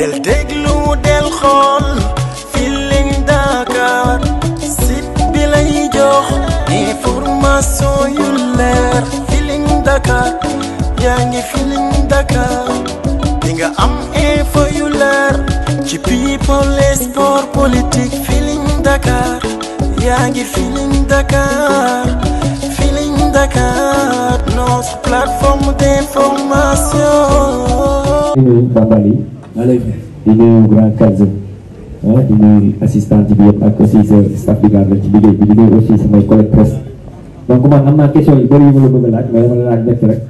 del déglu del xool Feeling Dakar site bi lay jox information yu leer Feeling Dakar yaa ngi Feeling Dakar di nga am info yu leer ci people et sport politique Feeling Dakar yaa ngi Feeling Dakar Feeling Dakar notre plateforme d'information. di nuyu Bambali di nuyu grand Kalze di nuyu assistant bi yëpp ak aussi sa staff bi nga àndal ci liggéey bi di nuyu aussi samay collègues presse donc man am naa question yu bëri yu ma la bëgg a laaj mais dama la laaj nekk rek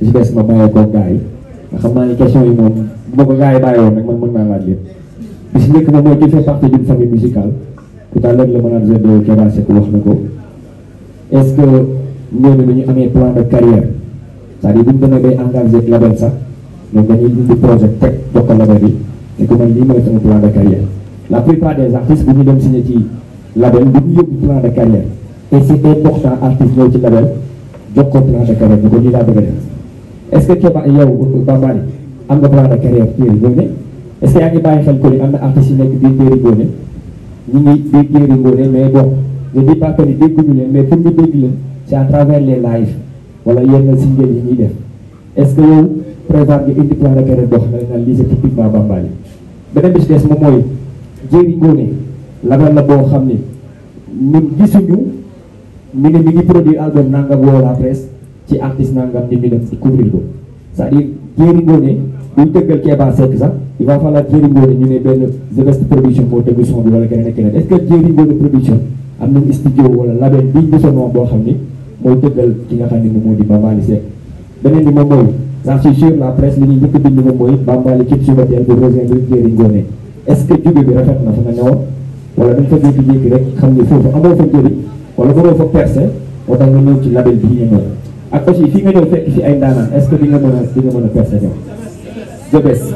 si des ma bàyyee ko gars yi nga xam naa ne question yi moom bu ma ko gars yi bàyyi woon rek man mën naa laaj lépp bi si nekk moom mooy tu fais partie d'une famille musicale tout à l'heure le manager de Keba Seck wax na ko est-ce que ñooñu dañu amee plan de carrière c'est-à-dire bu ñu demee bay engagé label sax ñoom dañuy indi projet teg jox ko label bi te ko man lii mooy sama plan de carrière la plupart des artistes bu ñu dem signé ci label bu ñu yóbbu plan de carrière et c'est important artiste ñëw ci label jox ko plan de carrière ñu ko lii laa bëgg a def est-ce que Keba yow Bambali am nga plan de carrière Thierry Ngoné est-ce que yaa ngi bàyyi xel ko ni am na artistes yi nekk biir Thierry Ngoné ñu ngi biir Thierry Ngoné mais bon je dis pas que ni dégguñu leen mais pour ñu dégg leen c'est à travers les lives wala yenn single yi ñuy def est-ce que yow prévoir nga indi plan de carrière boo xam ne naan lii c'est typiquement Bambali beneen bi ci des moom mooy Thierry Ngoné label la boo xam ni ñun gisuñu ñu ne mi ngi produire album nangam woo la presse ci artiste nangam ni ñu dem découvrir ko c'est-à-dire Thierry Ngoné buñ tëggal Keba Seck sax il va falloir Thierry Ngoné ñu ne benn The Best Production moo tëgg son bi wala keneen ak keneen est-ce que Thierry Ngoné production am nañu studio wala label biñ gisoon moom boo xam ni mooy tëggal ki nga xam ne moom moo di Bambali Seck beneen bi moom mooy j'en suis sûr la presse li ñuy njëkk a bind moom mooy Bambali quitte Subatel pour rejoindre Thierry Ngoné est-ce que jóge bi rafet na fa nga newoon wala dañ fa jékki-jékki rek xam ni foofu amoo fa njëriñ wala mënoo fa percé moo tax nga ñëw ci label bii ñu ñëw ak aussi fii nga ñëw fekk fi ay ndaanaan est-ce que di nga mën a percé ñoom The Best.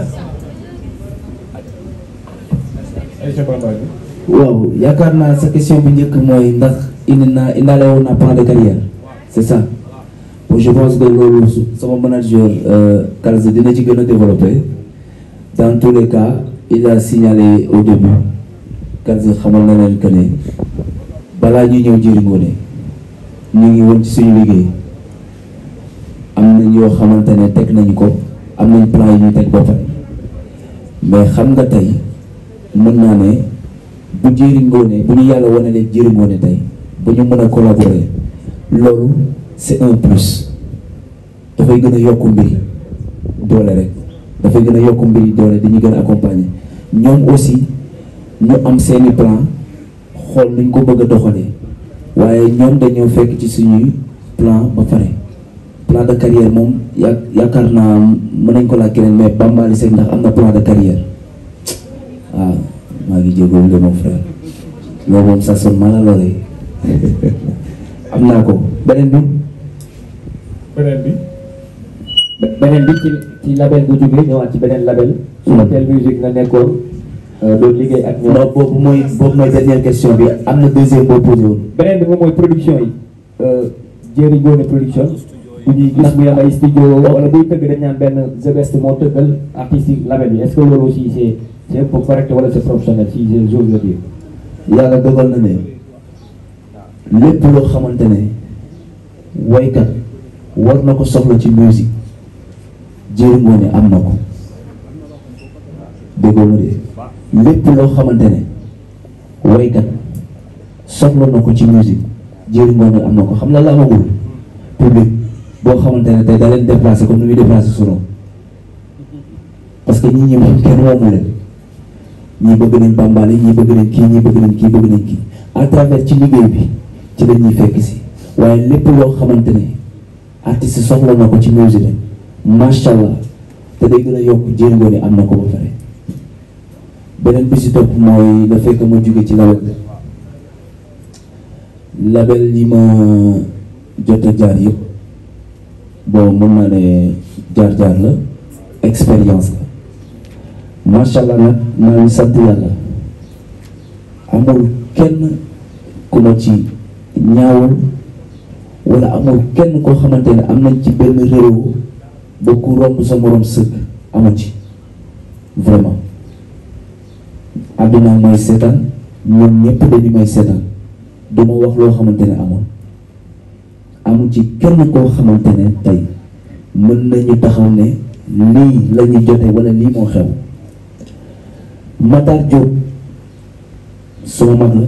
waaw yaakaar naa sa question bi njëkk mooy ndax indaale woon naa plan de carrière c'est ça bon je pense que loolu sama manager Kalze dina ci gën a développer dans tous les cas il a signalé au début Kalze xamal na leen que ne balaa ñuy ñëw Thierry Ngoné ñu ngi woon ci suñu liggéey am nañ yoo xamante ne teg nañu ko am nañ plan yi ñu teg boppam mais xam nga tey mën naa ne bu Thierry Ngoné bu ñu yàlla wane leen Thierry Ngoné tey bu ñu mën a collaborer loolu c'est un plus dafay gën a yokku mbiri doole rek dafay gën a yokku mbiri doole dañuy gën a accompagner ñoom aussi ñu am seeni plan xool nuñ ko bëgg a doxalee waaye ñoom dañoo fekk ci suñuy plan ba pare plan de carrière moom yaakaar naa mën nañ ko laaj keneen mais Bambali Seck ndax am na plan de carrière waaw maa ngi jégalu de mon frère loolu moom ça sonne mal à l'oreille am naa ko beneen bi ci label bu jógee ñëwaat ci beneen label Subatel Musique nga nekkoon doon liggéey ak ñoom. non boobu mooy dernière question bi am na deuxième boo posé woon. beneen bi moom mooy production yi Thierry Ngoné production bu ñuy gis bu ay studio wala buy tëgg dañ naan benn The Best moo tëggal artiste yi label bi est-ce que loolu aussi c'est un peu correct wala c'est professionnel si j'ose le dire. yàlla dogal na ne lépp loo xamante ne waykat war na ko soxla ci musique Thierry Ngoné am na ko déggoo ma de lépp loo xamante ne waykat soxla na ko ci musique Thierry Ngoné am na ko xam na la amagul public boo xamante ne tey da leen déplacé comme ni muy déplacé solo parce que ñi moom kenn moomu leen ñii bëgg nañ Bambali ñii bëgg nañ kii ñii bëgg nañ kii bëgg nañ kii à travers ci liggéey bi ci la ñuy fekk si waaye lépp loo xamante ne artiste soxla na ko ci musique rek macha allah te day gën a yokk Thierry Ngoné am na ko ba pare beneen bi si topp mooy la fekk ma jóge ci label yi ma jot a jaar yëpp bon mën naa ne jaar-jaar la expérience la macha allah nag maa ngi sant yàlla amul kenn ku ma ci ñaawul wala amul kenn koo xamante ne am nañ ci benn réew ba ku romb sa morom sëkk amu ci vraiment àdduna mooy seetaan ñoom ñëpp dañu may seetaan duma wax loo xamante ne amul ci kenn koo xamante ne tey mën nañu taxaw ne lii la ñu jote wala lii moo xew. Matar Diop suma mag la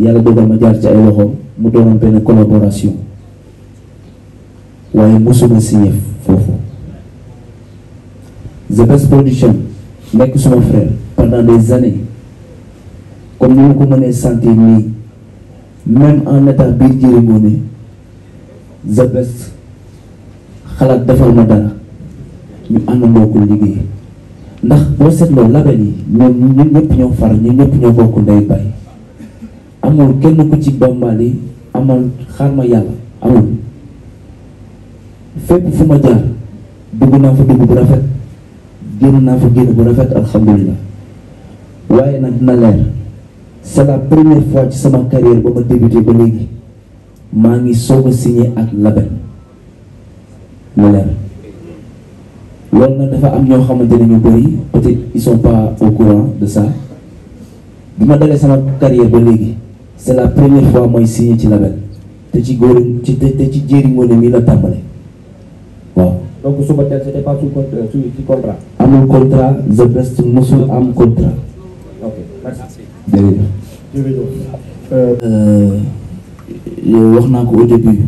yàlla dogal ma jaar ci ay loxoom mu doonoon benn collaboration waaye mosuma signé foofu. The Best Production nekk suma frère pendant des années comme ni ma ko mënee sentir nii même en état biir Jëri Ngoné The Best xalaat defal ma dara ñu àndandoo ko liggéey ndax boo seetloo label yi ñun ñëpp ñoo far ñun ñëpp ñoo bokk ndey bàyyi amul kenn ku ci bambali amal xaar ma yàlla amul fépp fu ma jaar dugg naa fa dugg bu rafet génn naa fa génn bu rafet alhamdulilah waaye nag dina leer c'est la première fois ci sama carrière ba ma débuté ba léegi maa ngi soog a signé ak label la leer loolu nag dafa am ñoo xamante ne ñu bëri peut-être ils sont pas au courant de ça bi ma dalee sama carrière ba léegi c'est la première fois mooy signé ci label te ci góor ci Jëri Ngoné mi la tàmbale waaw. donc suba teel c'était pas sous contrat. amul contrat The Best mosul am contrat. ok merci. wax naa ko au début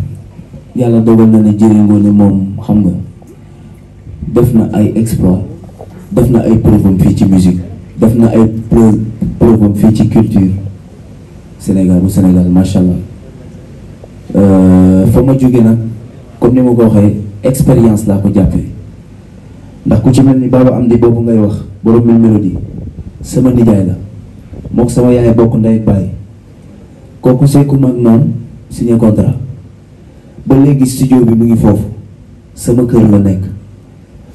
yàlla dogal na ne Jëri Ngoné moom xam nga def na ay exploit def na ay preuve fii ci musique def na ay preuve fii ci culture Sénégal bu Sénégal macha allah fa ma jóge nag comme ni ma ko waxee expérience laa ko jàppee ndax ku ci mel ni Baba Amdi boobu ngay wax borom Mille Mélodies sama nijaay la mook sama yaay bokk ndey ak baay kooku seekuma ak moom signé contrat ba léegi studio bi mu ngi foofu sama kër la nekk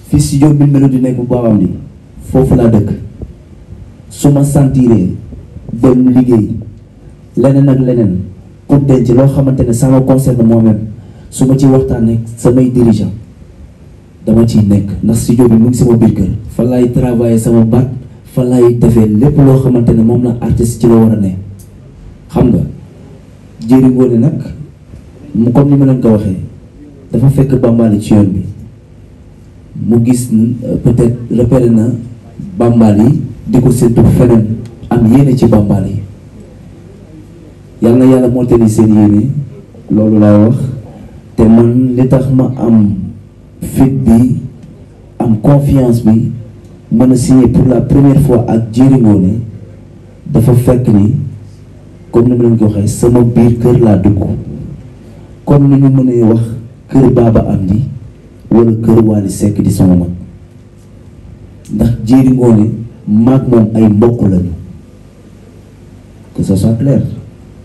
fi studio Mille Mélodies nekk bu Baba Amdi foofu laa dëkk su ma sentiree dem liggéey leneen ak leneen pour denc loo xamante ne ça me concerne moi-même su ma ci waxtaan ak samay dirigeant dama ciy nekk ndax studio bi mu ngi sama biir kër fa laay travailler sama baat fa laay defee lépp loo xamante ne moom la artiste ci la war a ne xam nga Jëri Ngoné nag mu comme ni ma leen ko waxee dafa fekk Bambali ci yoon bi mu gis peut-être repéré na Bambali di ko séntu feneen am yéene ci Bambali yal na yàlla mottali seen yéene loolu laay wax te man li tax ma am fit bi am confiance bi mën a signer pour la première fois ak Jëri Ngoné dafa fekk ni comme ni ma leen ko waxee sama biir kër laa dugg comme ni ñu mënee wax kër Baba Amdi wala kër Wally Seck di sama mag ndax Jëri Ngoné maag moom ay mbokk lañu que ça soit clair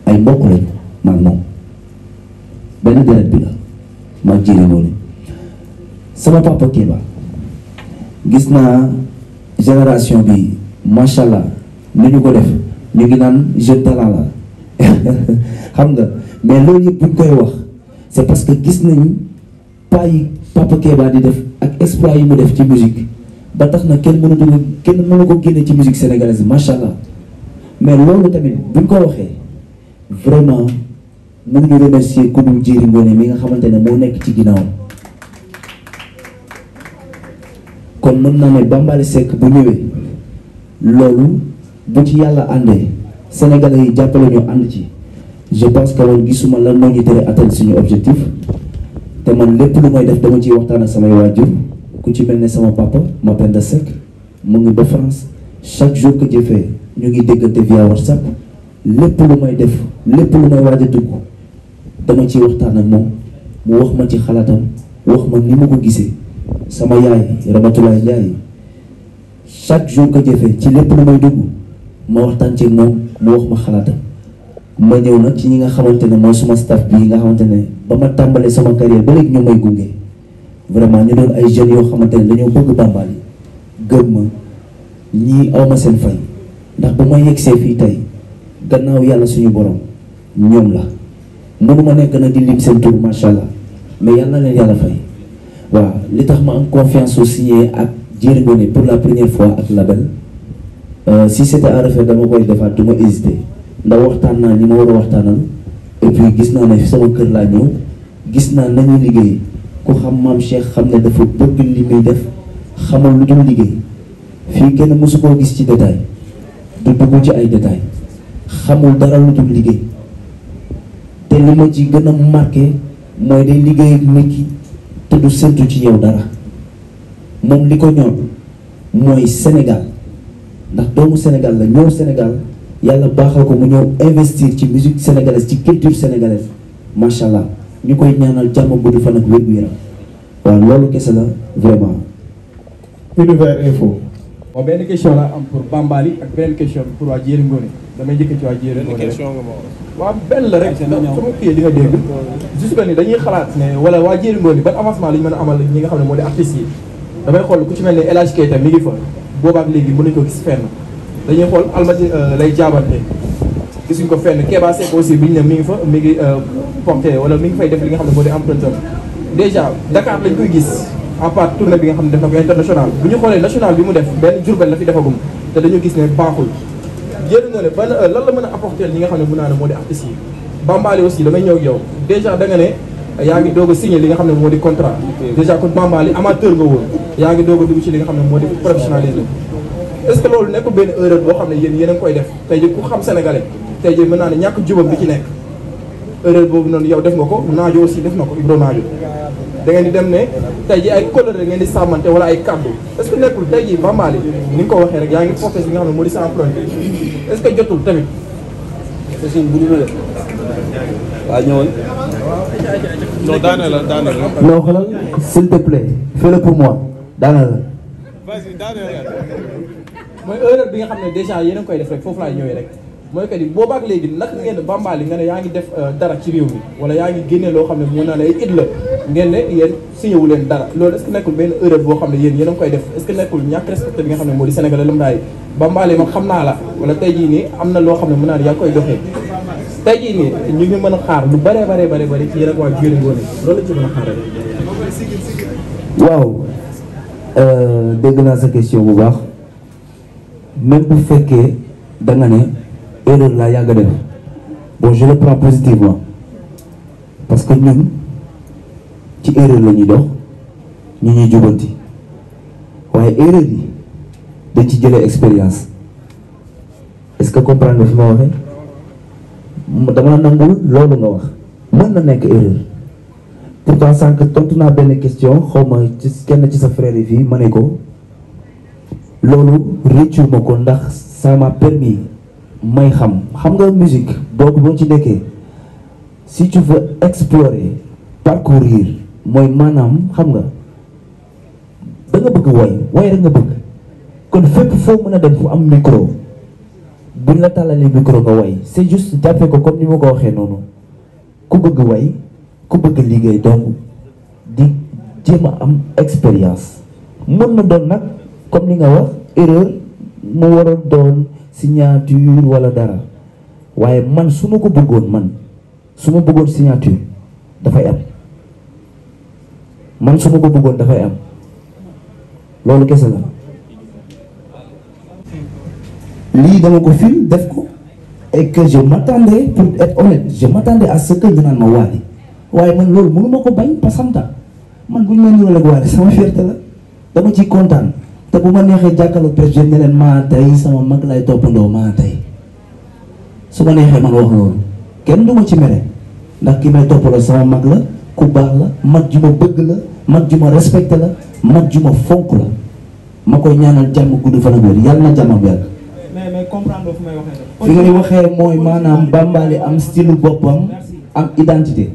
ay mbokk lañu maag moom benn deret bi la maag Jëri Ngoné sama papa Kéba gis naa génération bi macha allah ni ñu ko def ñu ngi naan jeune talent la xam nga mais loolu yëpp buñ koy wax c'est parce que gis nañu pas yi papa Kéba di def ak exploit yi mu def ci musique ba tax na kenn mënu ko génne ci musique sénégalaise macha allah mais loolu tamit buñ ko waxee vraiment mënuñu remercier ku dul Jëri Ngoné mi nga xamante ne moo nekk ci ginnaaw kon mën naa ne Bambali Seck bu ñëwee loolu bu ci yàlla àndee sénégalais yi jàppale ñu ànd ci je pense que loolu gisuma lan moo ñu tere atteindre suñu objectif te man lépp lu may def dama ciy waxtaan ak samay waajur ku ci mel ne sama papa Mapenda Seck mu ngi ba France chaque jour que jëfee ñu ngi déggante via WhatsApp lépp lu may def lépp lu may waaj a dugg dama ciy waxtaan ak moom mu wax ma ci xalaatam wax ma ni ma ko gisee sama yaay Ramatoulaye Ndiaye chaque jour que jëfee ci lépp lu may dugg ma waxtaan ci moom mu wax ma xalaatam ma ñëw nag ci ñi nga xamante ne mooy suma staff bi nga xamante ne ba ma tàmbalee sama carrière ba léegi ñu may gunge vraiment ñu doon ay jeunes yoo xamante ne dañoo bëgg Bambali gëm ma ñii awma seen fay ndax ba ma yegsee fii tey gannaaw yàlla suñu borom ñoom la mënuma nekk nag di lim seen tur macha allah mais yàlla na leen yàlla fay waaw li tax ma am confiance au signé ak Jëri Ngoné pour la première fois ak label si c'était à refaire dama koy defaat du ma hésiter ndax waxtaan naa ñi ma war a waxtaanal et puis gis naa ne sama kër laa ñëw gis naa nañu liggéey ku xam maam Cheikh xam ne dafa bëgg li muy def xamul lu dul liggéey fii kenn mësu koo gis ci détail du dugg ci ay détail xamul dara lu dul liggéey te li ma ci gën a marqué mooy day liggéey ak nit ki te du séntu ci yow dara moom li ko ñor mooy Sénégal ndax doomu Sénégal la ñëw Sénégal yàlla baaxal ko mu ñëw investir ci musique sénégalaise ci culture sénégalaise macha allah ñu koy ñaanal jàmm gudd fan ak wér-gu-yaram waaw loolu kese la vraiment. Univers Info. waaw benn question la am pour Bambaly ak benn question pour waa Jéeri Ngoné damay njëkk ci waa Jéeri Ngoné rek waaw benn la rek sama kii di nga dégg juste ni dañuy xalaat ne wala waa Jéeri Ngoné ban avancement la ñu mën a amal ñi nga xam ne moo di artistes yi damay xool ku ci mel ne El Hadj Keita mi ngi fa boobaak léegi mën nañu ko gis fenn dañuy xool Almadi lay jaabante gisuñ ko fenn Kéba Seck aussi bi ñu ne mi ngi fa mi ngi porté wala mi ngi fay def li nga xam ne moo di emprunteur déjà Dakar lañ koy gis à part tournée bi nga xam ne def na ko international bu ñu xoolee national bi mu def benn Diourbel la fi defagum te dañu gis ne baaxul Jéeri Ngoné ban lan la mën a apporter ñi nga xam ne mën naa ne moo di artistes yi Bambaly aussi damay ñëw ak yow déjà da nga ne yaa ngi doog a signé li nga xam ne moo di contrat déjà kon Bambaly amateur nga woon yaa ngi doog a dugg ci li nga xam ne moo di professionnalisme est-ce que loolu nekkul benn erreur boo xam ne yéen a ngi koy def tey jii ku xam sénégalais tey jii mën naa ne ñàkk jubam bi ci nekk erreur boobu noonu yow def nga ko Naajo aussi def na ko Ibro Naajo da ngeen di dem ne tey jii ay couleur ngeen di sàmmante wala ay kaddu est-ce que nekkul tey jii Bambaly ni nga ko waxee rek yaa ngi porté li nga xam ne moo di sa empreinte est-ce que jotul tamit c'est bu ñu waaw ñëwal. non daane la. non xoolal s'il te plaît fais-le pour moi daane la. vas-y daane la. mooy erreur bi nga xam ne déjà yéen a ngi koy def rek foofu laay ñëwee rek mooy que ni boobaak léegi naka ngeen Bambaly nga ne yaa ngi def dara ci réew mi wala yaa ngi génne loo xam ne moo naa ne ay it la ngeen ne yéen signé wu leen dara loolu est-ce que nekkul benn erreur boo xam ne yéen a ngi koy def est-ce que nekkul ñàkk respecté bi nga xam ne moo di Sénégal lam daay Bambaly man xam naa la wala tey jii nii am na loo xam ne mën naa ne yaa ngi koy doxee tey jii nii ñu ngi mën a xaar lu bare ci yéen ak waa Jéeri Ngoné loolu la ci mën a xaar rek. waaw dégg naa sa question bu baax même bu fekkee da nga ne erreur laa yàgg a def bon je le prends positivement parce que ñun ci erreur la ñuy dox ñu ñuy jubanti waaye erreur yi dañ ci jëlee expérience est-ce que comprendre nga fi ma waxee dama nangul loolu nga wax mën na nekk erreur pourtant sànq tontu naa benn question xaw ma ci kenn ci sa frère yi fii ma ne ko loolu réccu ma ko ndax ça m'a permis may xam nga musique boo ci nekkee si tu veux explorer parcourir mooy maanaam xam nga da nga bëgg way rek nga bëgg kon fépp foo mën a dem fu am micro buñ la tàllalee micro nga way c'est juste jàppee ko comme ni ma ko waxee noonu ku bëgg way ku bëgg liggéey donc di jéem a am expérience mën na doon nag comme li nga wax erreur mu war a doon signature wala dara waaye man su ma ko bëggoon signature dafay am man su ma ko bëggoon dafay am loolu kese la lii dama ko film def ko et que je m'attendais pour être honnête je m'attendais à ce que ñu naan ma Wally waaye man loolu mënu ma ko bañ parce que man bu ñu ma niroo ak Wally sama fierté la dama ciy kontaan te bu ma neexee jàkkaarloo presse ne leen maa tey sama mag lay toppandoo maa tey su ma neexee man wax loolu kenn du ma ci mere ndax ki may toppandoo sama mag la ku baax la mag ju ma bëgg la mag ju ma respecté la mag ju ma fonk la ma koy ñaanal jàmm gudd fan ak wér yàlla na jàmmam yàgg. mais comprendre fu may waxee fi ngay waxee mooy maanaam Bambaly am style boppam am identité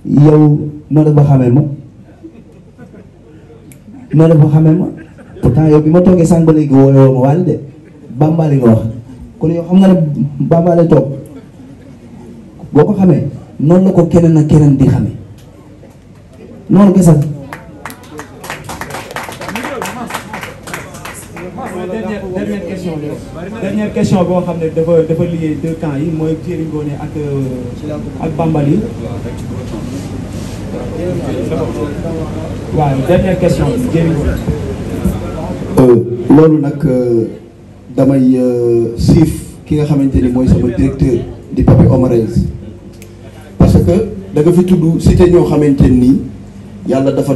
yow noo def ba xamee ma pourtant yow bi ma toogee sànq ba léegi woo ma Wally de Bambaly nga wax kon yow xam nga ne Bambaly toog boo ko xamee noonu la ko keneen ak keneen di xamee noonu gisal. dernière question boo xam ne dafa lié deux camps yi mooy Jéeri Ngoné ak Bambaly waaw dernière question Jéeri Ngoné loolu nag damay siif ki nga xamante ni mooy sama directeur di Pape Omarez parce que da nga fi tudd cité ñoo xamante ni yàlla dafa.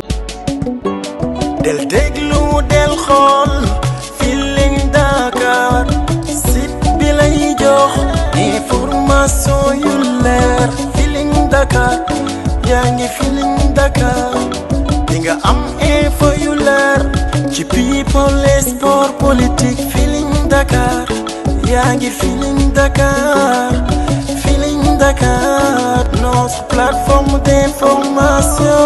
del déglu del xool Feeling Dakar site bi lay jox information yu leer Feeling Dakar yaa ngi Feeling Dakar di nga am info yu leer ci people et sport politique Feeling Dakar yaa ngi Feeling Dakar Feeling Dakar notre plateforme d'information